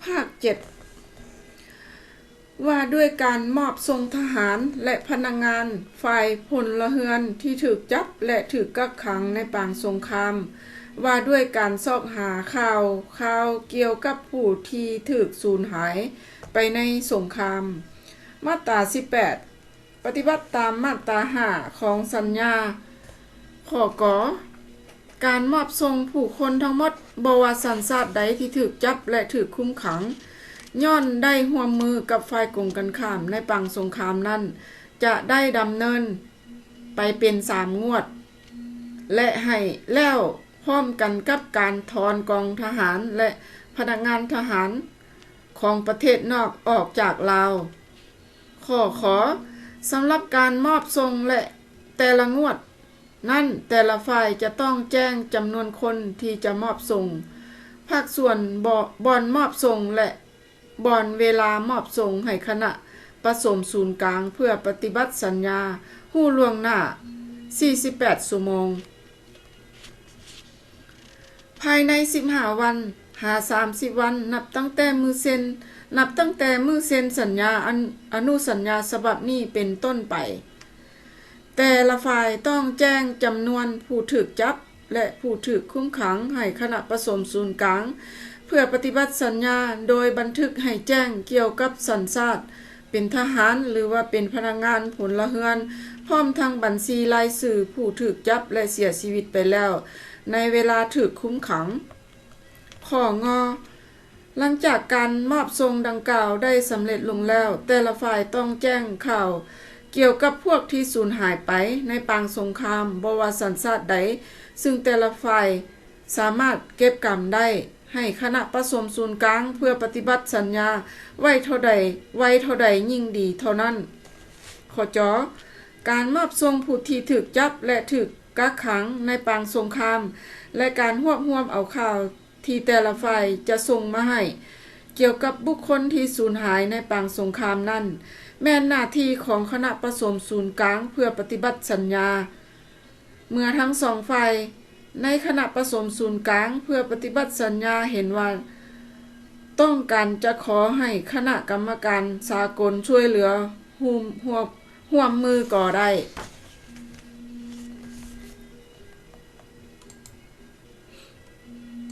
ພາກເຈັດ ວ່າດ້ວຍການມອບສົ່ງທະຫານ ແລະ ພະນັກງານຝ່າຍພົນລະເຮືອນທີ່ຖືກຈັບ ແລະ ຖືກກັກຂັງໃນປາງສົງຄາມ, ວ່າດ້ວຍການຊອກຫາຂ່າວຄາວກ່ຽວກັບຜູ້ທີ່ຖືກສູນຫາຍໄປໃນສົງຄາມ. ມາດຕາສິບແປດ ປະຕິບັດຕາມມາດຕາຫ້າຂອງສັນຍາ ຂໍ້ ກ. ການມອບສົ່ງຜູ້ຄົນທັງໝົດ, ບໍ່ວ່າສັນຊາດໃດທີ່ຖືກຈັບ ແລະ ຖືກຄຸມຂັງ ຍ້ອນໄດ້ຮ່ວມມືກັບຝ່າຍກົງກັນຂ້າມໃນປາງສົງຄາມນັ້ນ, ຈະໄດ້ດຳເນີນໄປເປັນສາມງວດ ແລະ ໃຫ້ແລ້ວພ້ອມກັນກັບການຖອນກອງທະຫານ ແລະ ພະນັກງານທະຫານຂອງປະເທດນອກອອກຈາກລາວ. ຂໍ້ ຂ. ສຳລັບການມອບສົ່ງ ແລະ ແຕ່ລະງວດນັ້ນ, ແຕ່ລະຝ່າຍຈະຕ້ອງແຈ້ງຈຳນວນຄົນທີ່ຈະມອບສົ່ງ, ພາກສ່ວນ ບ່ອນມອບສົ່ງ ແລະ ບ່ອນເວລາມອບສົ່ງໃຫ້ຄະນະປະສົມສູນກາງເພື່ອປະຕິບັດສັນຍາຮູ້ລ່ວງໜ້າສີ່ສິບແປດຊົ່ວໂມງ. ພາຍໃນສິບຫ້າວັນຫາສາມສິບວັນ ນັບຕັ້ງແຕ່ມື້ເຊັນ, ນັບຕັ້ງແຕ່ມື້ເຊັນສັນຍາ ອະນຸສັນຍາສະບັບນີ້ເປັນຕົ້ນໄປ, ແຕ່ລະຝ່າຍຕ້ອງແຈ້ງຈຳນວນຜູ້ຖືກຈັບ ແລະ ຜູ້ຖືກຄຸມຂັງໃຫ້ຄະນະປະສົມສູນກາງ ເພື່ອປະຕິບັດສັນຍາໂດຍບັນທຶກໃຫ້ແຈ້ງກ່ຽວກັບສັນຊາດ ເປັນທະຫານ ຫຼືວ່າເປັນພະນັກງານພົນລະເຮືອນ, ພ້ອມທັງບັນຊີລາຍຊື່ຜູ້ຖືກຈັບ ແລະ ເສຍຊີວິດໄປແລ້ວໃນເວລາຖືກຄຸມຂັງ. ຂໍ້ ງ. ຫຼັງຈາກການມອບສົ່ງດັ່ງກ່າວໄດ້ສຳເລັດລົງແລ້ວ, ແຕ່ລະຝ່າຍຕ້ອງແຈ້ງຂ່າວກ່ຽວກັບພວກທີ່ສູນຫາຍໄປໃນປາງສົງຄາມ, ບໍ່ວ່າສັນຊາດໃດ ຊຶ່ງແຕ່ລະຝ່າຍສາມາດເກັບກຳໄດ້, ໃຫ້ຄະນະປະສົມສູນກາງເພື່ອປະຕິບັດສັນຍາໄວເທົ່າໃດ, ໄວເທົ່າໃດຍິ່ງດີເທົ່ານັ້ນ. ຂໍ້ ຈ. ການມອບສົ່ງຜູ້ທີ່ຖືກຈັບ ແລະ ຖືກກັກຂັງໃນປາງສົງຄາມ ແລະ ການຮວບຮວມເອົາຂ່າວທີ່ແຕ່ລະຝ່າຍຈະສົ່ງມາໃຫ້ ກ່ຽວກັບບຸກຄົນທີ່ສູນຫາຍໃນປາງສົງຄາມນັ້ນ ແມ່ນໜ້າທີ່ຂອງຄະນະປະສົມສູນກາງເພື່ອປະຕິບັດສັນຍາ. ເມື່ອທັງສອງຝ່າຍໃນຄະນະປະສົມສູນກາງເພື່ອປະຕິບັດສັນຍາເຫັນວ່າຕ້ອງການຈະຂໍໃຫ້ຄະນະກຳມະການສາກົນຊ່ວຍເຫຼືອຮ່ວມ ຮ່ວມມືກໍໄດ້.